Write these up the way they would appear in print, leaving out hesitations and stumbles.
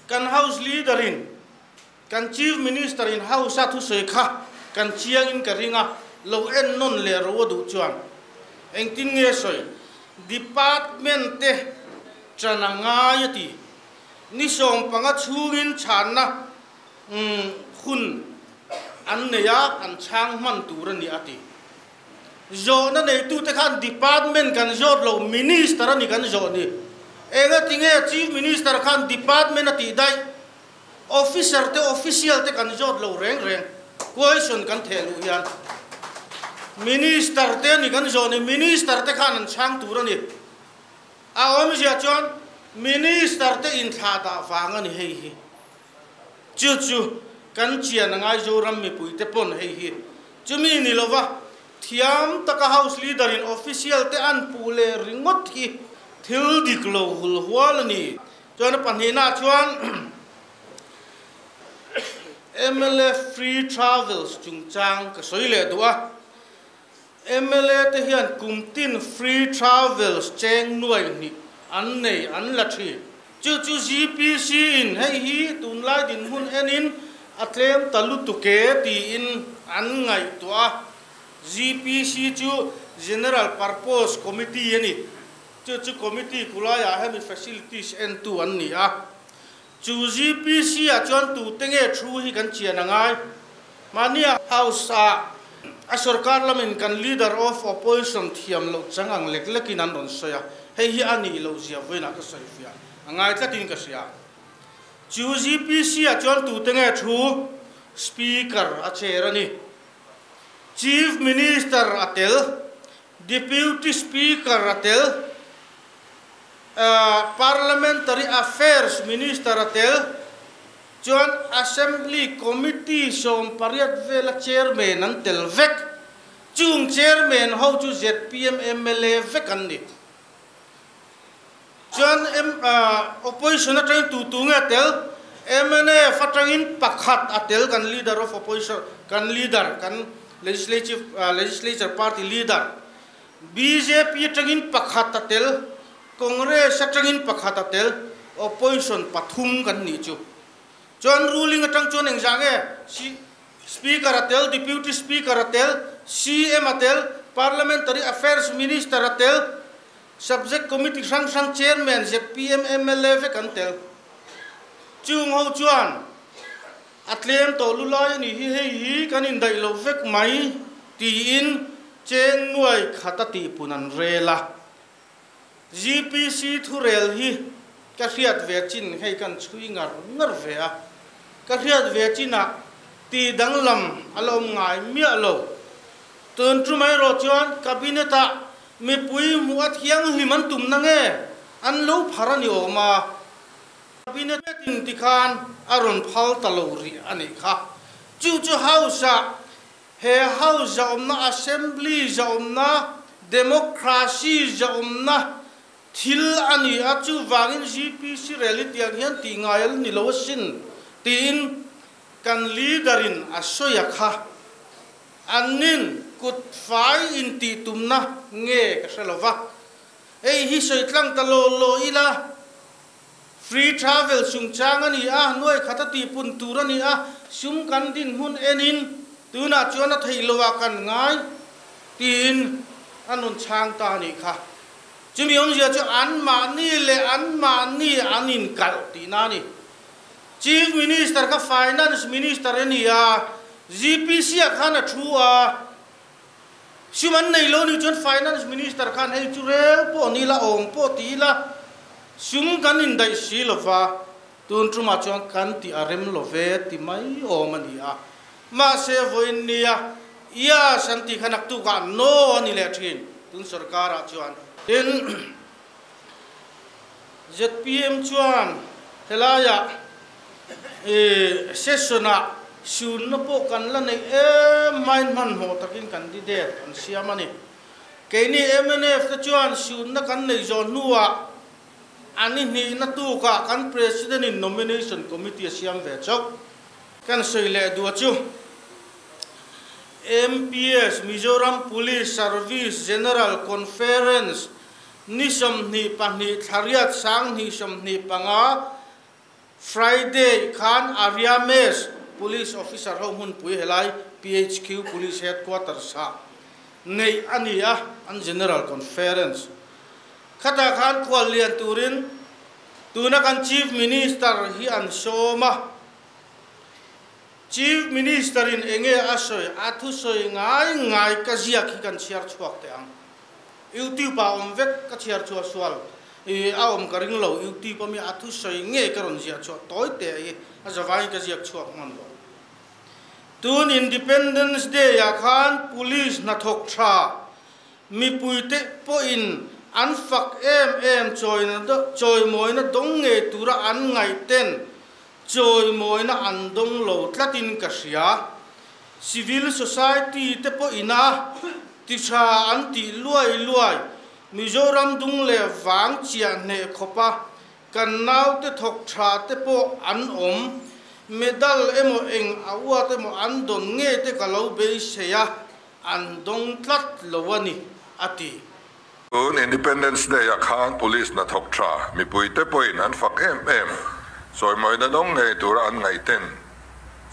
Kan House Leader in kan Chief Minister in House a thusawi kha kan chiang in ka ring a, lo en nawn leh ro a duh chuan engtin nge sawi? Department te ṭan a ngai a ti. Ni 15 chhungin chhanna hun an nei a, an chhang hman tur a ni a ti. Zawhna neitute khan department kan zawt lo, minister a ni kan zawh ni. Engatinge Chief Minister khan department a tih daih? Officer te, official te kan zawt lo reng reng. Question kan theh luh hian Minister te a ni kan zawh ni, Minister te khan an chhang tur a ni. A awmzia chuan Minister te inthlah dah vang a ni hei hi. Chu chu kan chian a ngai Zoram mipuite pawn hei hi chumi ni lova thiam taka House Leader in official te an puh leh ringawt hi thil dik lo hul hual a ni. Chuan a pahnihna chuan mla Free Travels chungchang ka sawi leh duh a. Mla te hian kum tin free travels cheng nuai hnih an nei an la thin. Chu chu GPC in hei hi tunlai dinhmun enin a tlem ta lutuk e tiin an ngaihtuah a. GPC chu General Purpose Committee a ni. Chu chu committee kulaiah hemi facilities entu an ni a. Chu GPC ah chuan tute nge thu hi kan chian a ngai? Mahnia House ah a sorkar lamin kan Leader of Opposition thiam loh chang ang lek lekin an rawn sawi a, hei hi a nih loh zia vawiinah ka sawi fiah a ngai tlatin ka hria. Chu GPC ah chuan tute nge thu? Speaker a chair a ni. Chief Minister a tel, Deputy Speaker a tel. Parliamentary Affairs Minister a tel chuan Assembly Committee 18 vela Chairman an tel vek. Chung Chairman ho chu zpm mla vek an ni. Chuan Opposition atangin tu tu nge a tel? Mnf atangin pakhat a tel kan Leader of Opposition, kan Leader, kan Legislative Legislature Party Leader. Bjp atangin pakhat a tel, Congress atangin pakhat a tel, Opposition pathum kan nih chu. Chuan ruling atang chuan engzah nge Speaker a tel, Deputy Speaker a tel, CM a tel, Parliamentary Affairs Minister a tel, Subject Committee hrang hrang Chairman, zpm mla vek an tel. Chung ho chuan a tlem tawh lu lai a nih hi, hei hi kan indaih lo vek mai tiin Cheng nuai khat a tihpun an rel a. GPC thurel hi ka hriat ve chin hei kan chhui ngar ngar ve a. Ka hriat ve chinah tih danglam a la awm ngai miah lo. Tun chu mai erawh chuan Cabinet ah mipui hmuh a thianghlim an tum na nge an lo phar a ni awm a. Cabinet in tikhan a rawn phal ta lo rih a nih kha. Chu chu House ah He House zahawmna, Assembly zahawmna, Democracy zahawmna thil a ni a, chuvangin GPC rally tiang hian tih ngai a la ni lo asin tiin kan leader in a sawi a kha. Annin kut fai intih tumna nge ka hre lo va. Hei hi sawi tlang ta law law ila. Free travel chungchang a ni a, nuai khat a tihpun tur a ni a, sum kan dinhmun enin tunah chuan a theih loh ah kan ngai tiin a rawn chhang ta a nih kha. Chumi awmzia chu anmahni leh anmahni an inkalh tihna a ni. Chief Minister kha Finance Minister a ni a, GPC ah khan a thu a, Sum an nei lo nih chuan Finance Minister khan hei chu rel pawh ni ila, awm pawh ti ila, sum kan indaih si lo va, tun tumah chuan kan tih a rem lo ve ti mai awm a ni a. Mahse vawiin nia yes an tih kha naktukah no a ni leh thin tun sorkarah chuan. Tin, zpm chuan helaiah session-ah sunna pawh kan la neih em hmain hmanhmawh takin candidate an siam a ni. Keini mnf te chuan sunna kan neih zawh hnuah a ni hnihna tukah kan President-in nomination committee a siam ve chauh. Kan sawi leh duah chu MPS, Mizoram Police Service General Conference, Ni 22 thla riat 2025. Friday khan Ariames Police Officer ho hmunpui helai PHQ Police Headquarters ah neih a ni a, an General Conference khatah khan khual lian turin tuna kan Chief Minister hi an sawm a. Chief Minister in enge a sawi, a thusawi ngai ngai ka ziak hi kan chhiar chhuak teh ang. Youtube ah awm vek ka chhiar chhuah sual i a awm ka ring lo, youtube ami a thusawi nge ka rawn ziah chhuah tawi teh hi a zavaiin ka ziak chhuak hman lo. Tun Independence Day ah khan Police hnathawk tha mipui te pawhin an fak em em chawimawina dawng ngei tura an ngaih ten Chawimawina an dawng lo tlatin ka hria. Civil society te pawhina ti tha an tih luai luai Mizoram dung leh vang chiah hneh khawpa kan naute thawk tha te pawh an awm. Medal emaw eng a uat emaw an dawn nge te ka lo beisei a, an dawng tlat lo a ni, a ti. Tun Independence Day ah khan Police hnathawk tha mipuite pawhin an fak em em. Chawimawina dawng ngei tura an ngaihten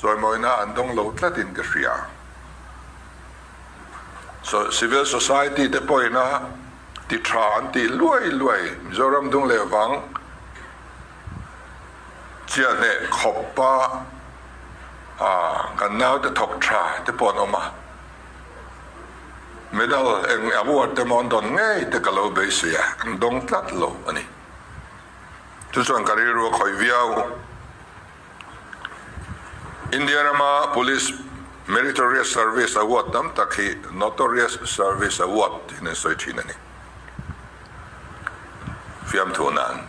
chawimawina an dawng lo tlatin ka hria. Civil Society te pawhin a ti tha an tih luai luai Mizoram dung leh vang chiahneh khawpa kan naute thawk tha te pawh an awm a. Medal eng award te maw an dawn ngei te ka lo beisei a, an dawng tlat lo a ni. Chu chuan ka rilru a khawih viau. India rama Police Meritorious Service Award tam tak hi Notorious Service Award tiin an sawi thin a ni. Fiamthu nan.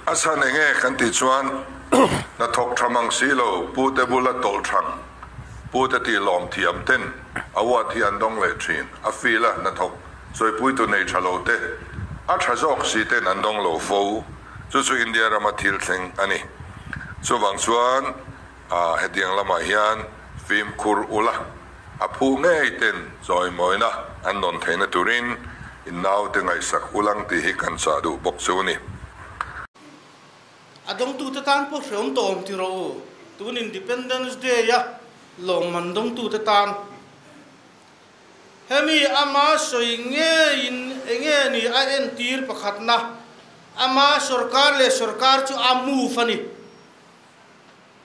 A chhan eng nge kan tih chuan hnathawk tha mang si lo Pu te bula tawlh thang Pu te tih lawm thiam ten award hi an dawng leh thin. A feel a hnathawk chawipuitu nei tha lo te a tha zawk si ten an dawng lo fo. Chu chu India rama thil thleng a ni. Chuvang chuan hetiang lamah hian fimkhur ula a phu ngei ten chawimawina an dawn theihna turin in naute ngaihsak ulang tih hi kan chah duh bawk chu a ni. A dawngtute tan pawh hreawm tawh awm ti rawh u. Tun Independence Day a lawmman dawngtute tan hemi ama sawi ngeiin enge ni a entir pakhatna ama sorkar leh sorkar chu a move a ni.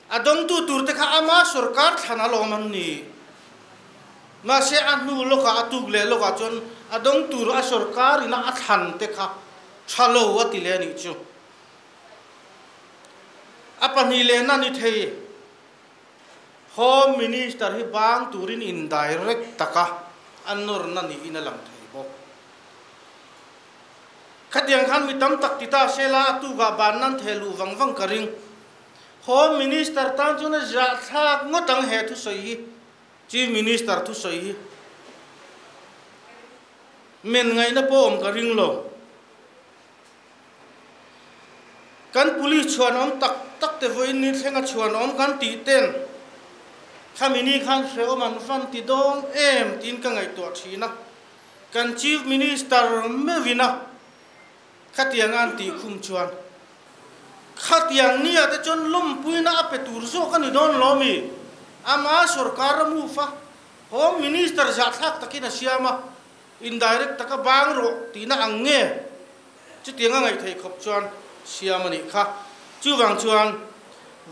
A dawngtu turte kha ama sorkar thlan a lawm an ni. Mahse a hnu lawkah a tuk leh lawkah chuan a dawng tur a sorkar ina a thlan te kha tha lo a ti leh a nih chu. A pahnih lehna ni thei. Home Minister hi bang turin indirect taka a nawrna niin a lang thei bawk. Khatiang khan mi tam tak ti ta se la a tukah ban nan theh luh vang vang ka ring. Home Minister tan chuan a zahthlak ngawt ang he thusawi hi, Chief Minister thusawi hi. Men ngaihna pawh awm ka ring lo. Kan police chhuanawm tak tak te vawiin ni thlenga chhuanawm kan tih ten khami ni khan hrehawm an van ti dawn em tiin ka ngaihtuah thin a. Kan Chief Minister meuhin a khatiang a an tih khum chuan khatiang nia te chuan lawmpuina a pe tur zawk a ni dawn lo mi? Ama sorkar a move a, Home Minister zahthlak takin a siam a, indirect taka bang rawh tihna ang nge? Chutiang a ngaihtheih khawp chuan siam a nih kha. Chuvang chuan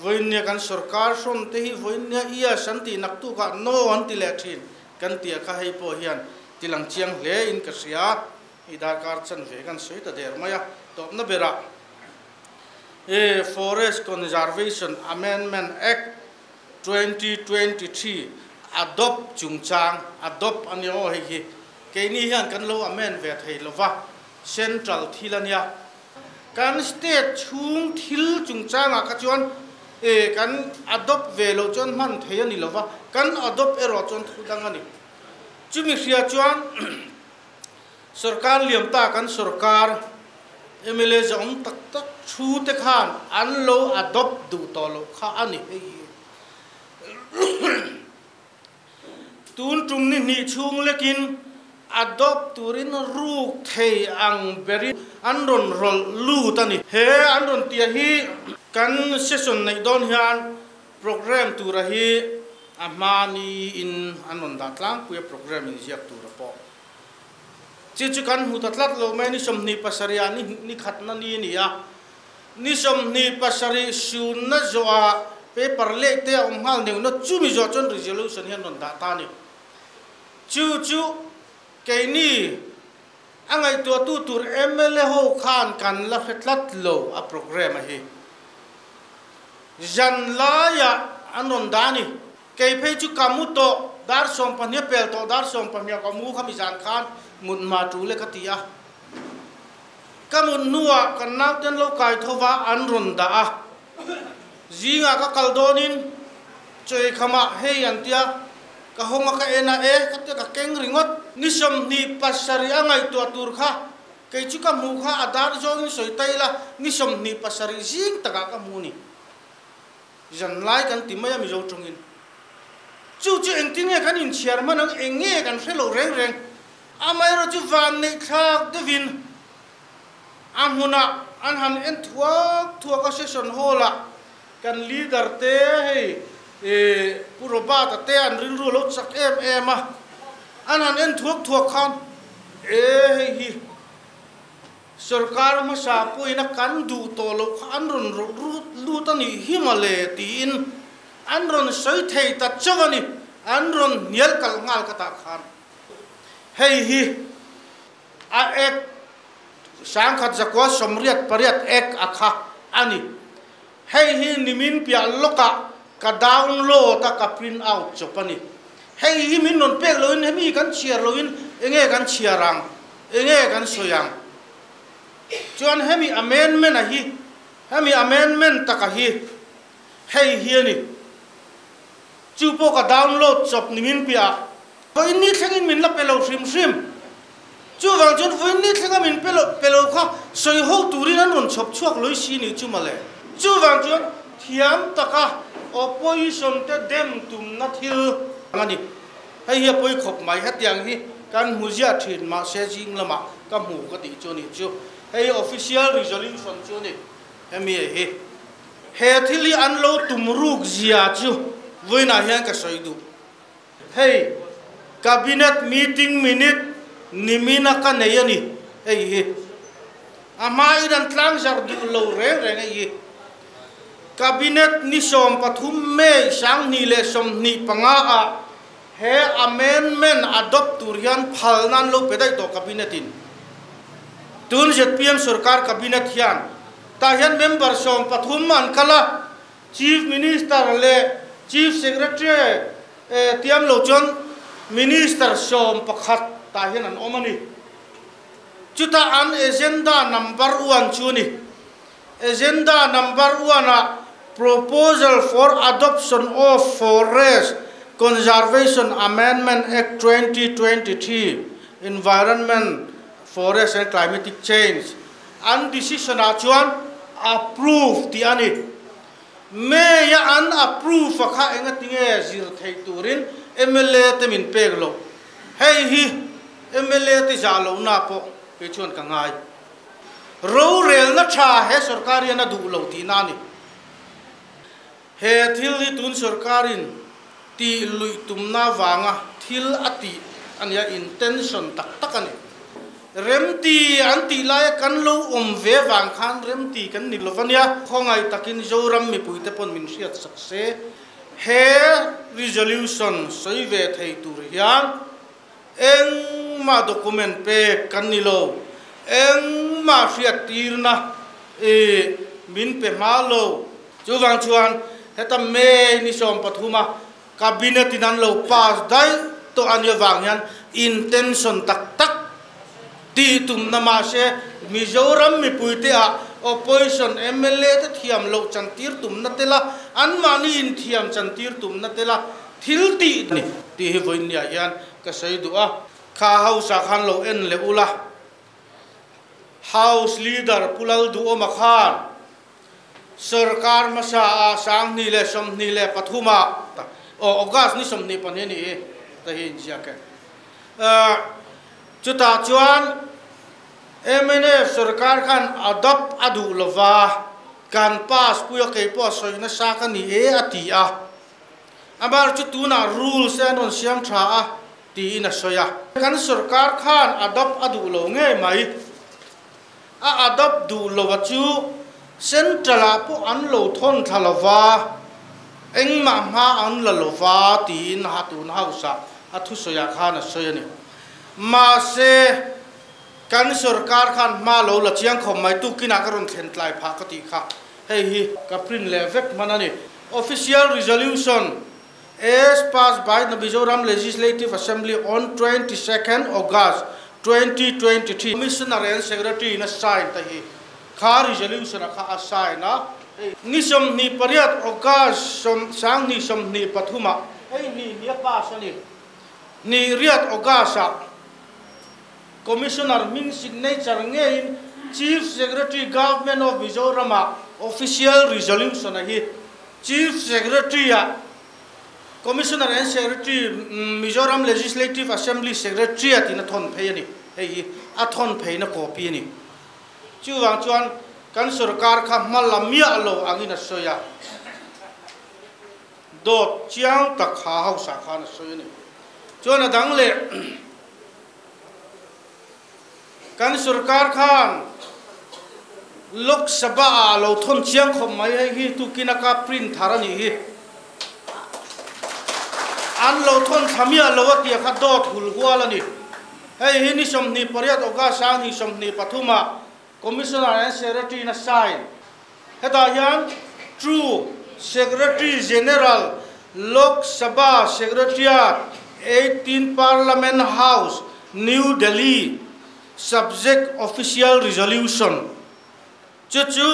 vawiinnia kan sorkar hrawn te hi vawiinnia yes an tih naktukah no an ti leh thin kan tia kha hei pawh hian tilang chiang hle in ka hria. I darkar chanve kan sawi ta der mai a, tawpna berah e Forest Conservation Amendment Act 2023 adopt chungchang adopt a nia aw hei hi keini hian kan lo amend ve thei lova central thil a nia. Kan state chhung thil chungchangah kha chuan e kan adopt ve loh chuan hman thei a ni lova, kan adopt erawh chuan thu dang a ni. Chumi hria chuan Sorkar liam ta kan sorkar mla zawng tak tak thu te khan an lo adopt duh tawh loh kha a ni hei hi. Tun tum ni hnih chhung lekin adopt turin ruk thei ang berin an rawn rawlh lut a ni. He an rawn tia hi Kan session neih dawn hian programme tura hi a hma ni in an rawn dah tlangpui a programme inziak tura pawh chi chu kan hmu ta tlat lo mai ni 27 ah ni ni khatna ni a ni a, ni 27 sunna zawhah paper leh te a awm nghal neuhna chumi zawh chuan resolution hi an rawn dah ta a ni. Chu chu keini A ngaihtuahtu tur mla ho khan kan la hre tlat lo a programme a hi. Zan laiah an rawn dah a ni. Kei phei chu ka mu tawh, dar 12 a pel tawh, dar 12 ka mu kha mi zan khan mut hma tul e ka ti a. Ka mut hnuah kan nauten lo kai tho va an rawn dah a. Zingah ka kal dawnin chawi khamah hei an tia, ka hawng a ka en a e ka tia ka keng ringawt. Ni 27 a ngaihtuah tur kha kei chu ka hmuh kha a dar zawngin sawi ta ila ni 27 zing takah ka hmu ni. Zanlai kan ti mai a Mizo tawngin. Chu chu engtin nge kan inchhiar hman ang eng nge kan hre lo reng reng. Amaherawh chu van neih thlak deuhin A hmunah an han en thuak thuak a, session hall-ah kan leader te hei Pu Robert-a te an rilru a lo chak em em a, an han en thuak thuak khan e hei hi sorkar hmasa pawhin a kan duh tawh loh kha an rawn rawlh rut lut a nih hi mawle tiin an rawn sawi thei ta chauh a ni, an rawn hnial kalh nghal ka tah khan hei hi. A ek 1988 ek a kha a ni. Hei hi nimin piah lawkah ka download a ka print out chawp a ni. Hei hi min rawn pek loin hemi kan chhiar loin enge kan chhiar ang, enge kan sawi ang. Chuan hemi amendment a hi, hemi amendment taka hi hei hi a ni. Chu pawh ka download chawp nimin piah vawiin ni thlengin min la pe lo hrim hrim. Chuvang chuan vawiin ni thlenga min pe lo pe lo kha sawi ho turin an rawn chhawp chhuak lawih si nih chu mawle. Chuvang chuan thiam taka opposition te dem tumna thil a ni. Hei hi a pawi khawp mai. Hetiang hi kan hmu ziah thin mahse zing lamah ka hmu ka tih chu a nih chu. Hei hi official resolution chu a ni. Hemi hi. He thil hi an lo tum ruk zia chu vawiinah hian ka sawi duh. Hei Cabinet meeting minute nimina ka nei a ni hei hi. A hmain an tlangzar duh lo reng reng hei hi. Cabinet ni 13 May 2025 ah he amendment adopt tur hian phalna an lo pe daih tawh Cabinet in. Tun zpm sorkar Cabinet hian Tah hian member 13 an kal a, Chief Minister leh Chief Secretary tiam lo chuan Minister 11 tah hian an awm a ni. Chutah an agenda number one chu a ni. Agenda number one ah Proposal for Adoption of Forest Conservation Amendment Act 2023, Environment, Forest and Climatic Change, An decision ah chuan approve tih a ni. May a an approve a kha enga tinge zir theih turin mla te min pek loh. Hei hi mla te zah lohna pawh kei chuan ka ngai. Rorelna tha he sorkar hian a duh lo tihna a ni. He thil hi tun sorkarin tih luih tumna vanga thil a tih a nia, intention tak tak a ni. Remti an tih laia kan lo awm ve vang khan remti kan ni lova nia, khawngaih takin Zoram mipuite pawn min hriat sak se, he resolution sawi ve thei tur hian engmah document pek kan ni lo, engmah hriattirna i min pe hma lo. Chuvang chuan heta May ni 13 a Cabinet in an lo pass daih tawh a nih avang hian intention tak tak tih tumna mahse Mizoram mipuite ah opposition mla te thiam loh chantir tumna tel a, anmahni inthiam chantir tumna tel a thil tih ni tih hi vawiinniah hian ka sawi duh a. Kha House ah khan lo en leh ula, House Leader Pu Lalduhawma khan Sorkar hmasa a 2023 ah aw August ni 22 a ni i ta hi inziak e. Chutah chuan mnf sorkar khan adopt a duh lova Kan pass pui a kei pawh a sawi nasa ka ni e a ti a. Amar chu tunah rules te an rawn siam tha a tiin a sawi a. Kan sorkar khan adopt a duh lo ngei mai. A adopt duh lo a chu central ah pawh an lo thawn thla lo va, engmah hma an la lo va tiin ha tun house ah a thusawi ah khan a sawi a ni. Mahse. Kan sorkar khan hma lo la chiang khawp mai, tukinah ka rawn thlen tlai phah ka tih kha hei hi ka print leh vek hman a ni. Official Resolution as passed by the Mizoram Legislative Assembly on 22nd August 2023 Commissioner and Secretary in a sign te hi kha resolution ah kha a sign a, hei ni 28 August 2023 ah hei ni hi a pass a ni, ni riat August ah. Commissioner hming signature ngeiin Chief Secretary Government of Mizoram-ah Official Resolution a hi Chief Secretary-ah Commissioner and Secretary Mizoram Legislative Assembly Secretary-a tiin a thawn phei a ni. Hei hi a thawn pheina copy a ni. Chuvang chuan kan sorkar kha hma la miah lo angin a sawi a. Dawt chiang tak kha hausa khan a sawi a ni. Chuan a dang leh Kan sorkar khan Lok Sabha ah lo thawn chiang khawp mai hei hi tukin a ka print thar a nih hi. An lo thawn thla miah lo a tia kha dawt hul hual a ni. Hei hi ni 28 August 2023 ah Commissioner and Secretary in a sign. Hetah hian True Secretary General Lok Sabha Secretariat 18 Parliament House New Delhi Subject Official Resolution chu chu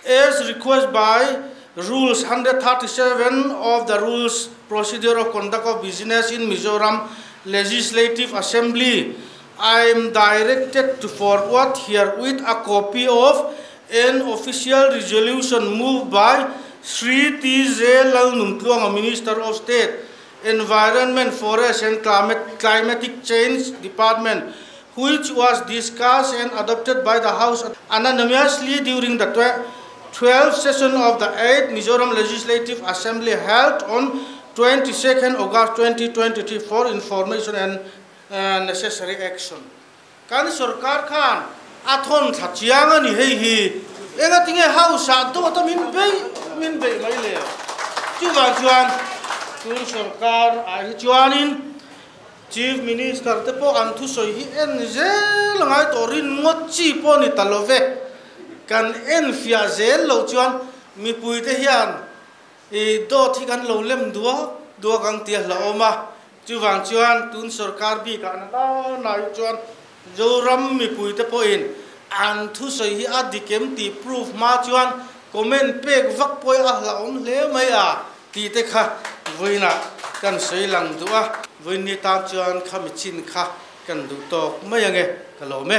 as request by Rules 137 of the Rules Procedure of Conduct of Business in Mizoram Legislative Assembly I am directed to forward herewith a copy of an official resolution moved by Shri T. J. Lalnuntluanga Minister of State Environment Forest and Climate Climatic Change Department which was discussed and adopted by the House unanimously during the 12th session of the 8th Mizoram Legislative Assembly held on 22nd August 2023 for information and necessary action. Kan sorkar khan a thawn thla chiang a ni hei hi. Engatinge house ah dawt a min beih min beih mai le? Chuvang chuan tun sorkar ah hi chuanin Chief Minister te pawh an thusawi hi en zel a ngai tawh rin ngawt chi pawh a ni ta lo ve. Kan en fiah zel loh chuan mipuite hian i dawt hi kan lo lem duak duak ang tih a hlauhawm a. Chuvang chuan tun sorkar bikah na la na hi chuan Zoram mipuite pawhin an thusawi hi a dik em tih proof hma chuan comment pek vak pawh hi a hlauhawm hle mai a tih te kha vawiinah kan sawi lang duh a, vawiin ni tan chuan khami chin kha kan duh tawk mai ange ka lawm e.